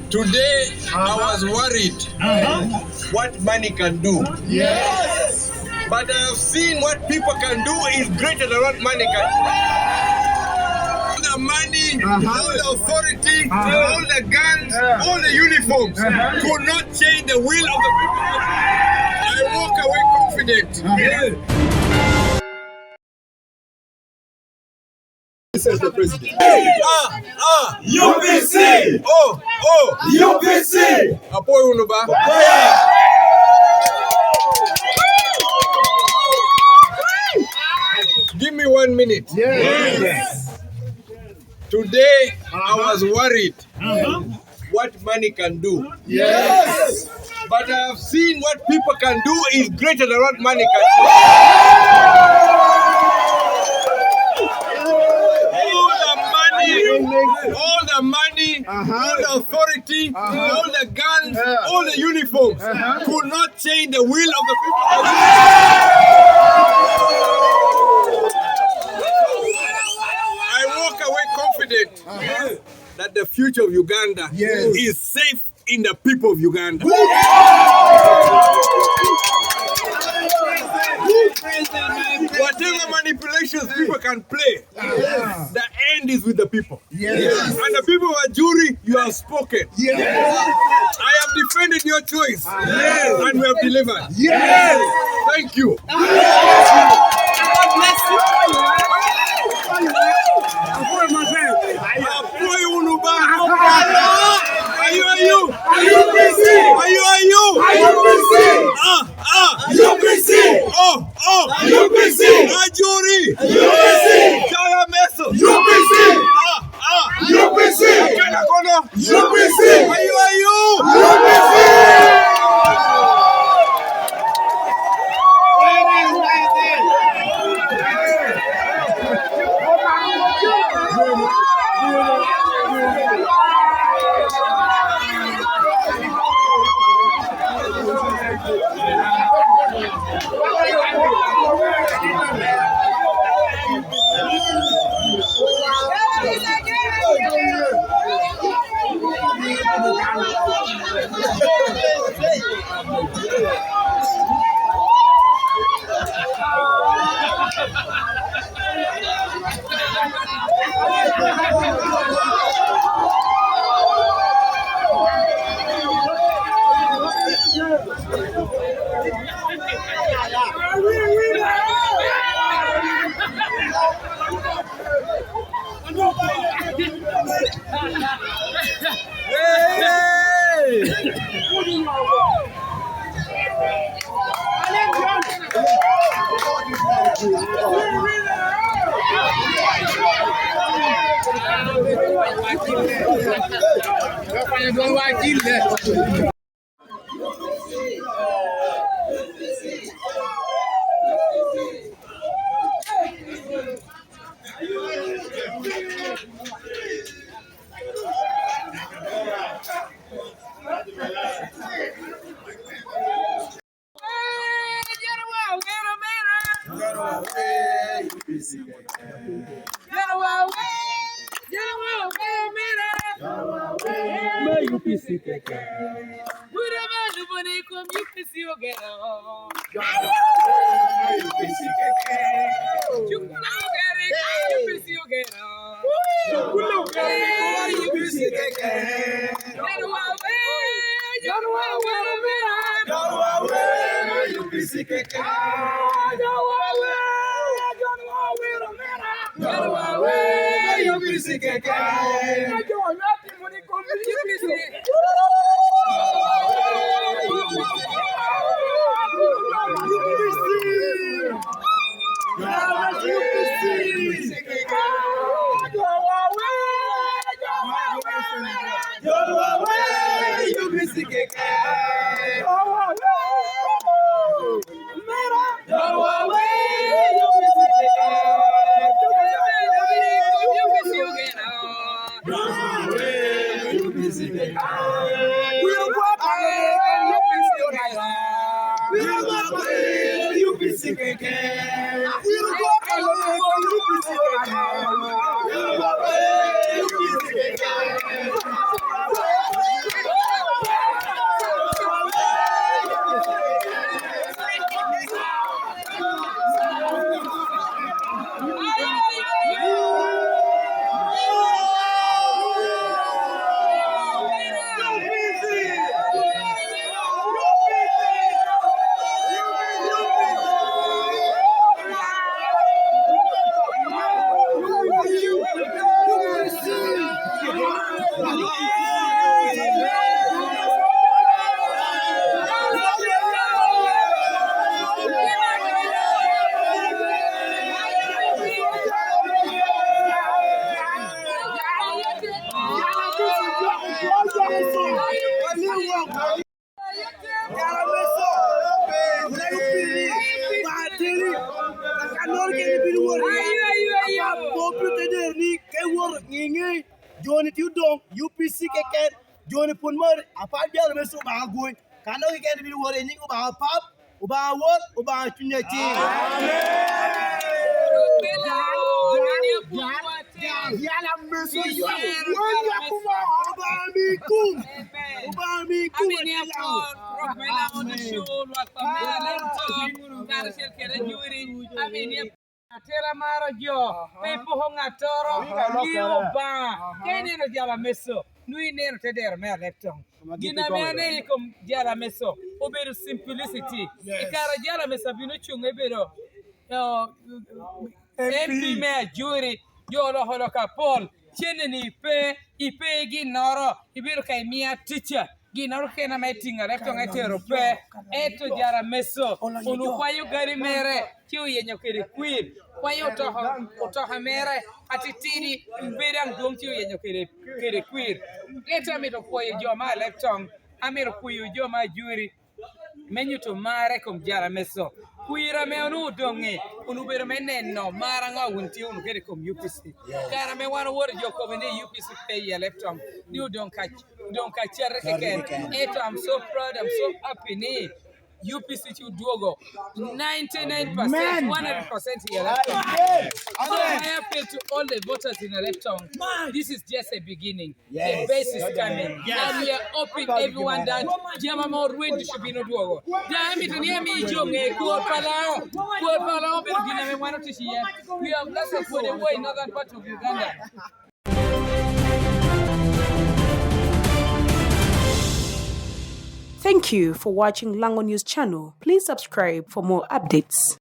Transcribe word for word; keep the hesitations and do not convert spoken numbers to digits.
Today, I was worried what money can do. Yes. But I have seen what people can do is greater than what money can do. All the money, all the authority, all the guns, all the uniforms could not change the will of the people. I walk away confident. Mister President. Ah, ah. U P C. Oh, oh. U P C. Apoyo wunu ba? Apoyo. Give me one minute. Yes. Today, I was worried what money can do. Yes. But I have seen what people can do is greater than what money can do. All the money, all the money, all the authority, all the guns, all the uniforms could not change the will of the people. I walk away confident that the future of Uganda is safe in the people of Uganda. Whatever manipulations people can play, the end is with the people. Yes. And the people of Ajuri, you have spoken. Yes. I have defended your choice. Yes. And we have delivered. Yes. Thank you. God bless you. Apoyo wunu ba? Are you, are you? Are you busy? Are you, are you? Are you busy? Ah, ah. U P C. Oh, oh. U P C. Ajuri. U P C. Jala meso. U P C. Ah, ah. U P C. Akena kono. U P C. Ayo, ayo. U P C. Jo-ni tye odoŋ, U P C keken, jo-ni pwod mot, apar jalo me Obaŋa gwoc. Kan dok keken ibino wot i nyiŋ Obaŋa Pap, Obaŋa Wod, Obaŋa Cuny Acil. Amen. Yal ameso yo. Won ya kuma Obaŋa mi kum. Obaŋa mi kum. Amen. Amen. Atera maro jo, pe ipoko ŋattoro, ni Obaŋa. Ka ineno jal ameso, nwoŋo ineno te dero me Alektoŋ. Gin ame aneno i kom jal ameso obedo simplicity. I kare jal ameso abino cuŋ ebedo, uh, M P me Ajuri, jo oloko lok apol, cenneni pe, ipe ginnoro, ibedo ka imia ticca. Ginnoro kene ame itiŋo Alektoŋ etero pe, ento jal ameso onwoŋo kwayo gari mere, ci oyenyo kede kwir, kwayo otoko, otoka mere atitidi, pe daŋ dwoŋ, ci oyenyo kede, kede kwir. Ento amito pwoyo jo me Alektoŋ, amito pwoyo jo me Ajuri, me nyuto marre i kom jal ameso. Kwir ame onwoŋo odoŋ-ŋi, onwoŋo obedo me neno mar aŋo wun tye wunu kede i kom U P C. Kare ame wan owoto jo okobo ni U P C pe i Alektoŋ, ni odoŋ ka, odoŋ ka cate keken. Ento I'm so proud, I'm so happy ni U P C ci odwogo ninety-nine percent, one hundred percent i Alektoŋ. So I appeal to all the voters in Alektoŋ. This is just a beginning. The best is coming. And we are hoping everyone that jama mo rweny ducu bino dwogo. Daŋ amito ni ami jo ŋe kwor pa Lango. Kwor pa Lango obedo gin ame wan otic iye. We have lots of Wode Woi in northern part of Uganda. Thank you for watching Lango News Channel. Please subscribe for more updates.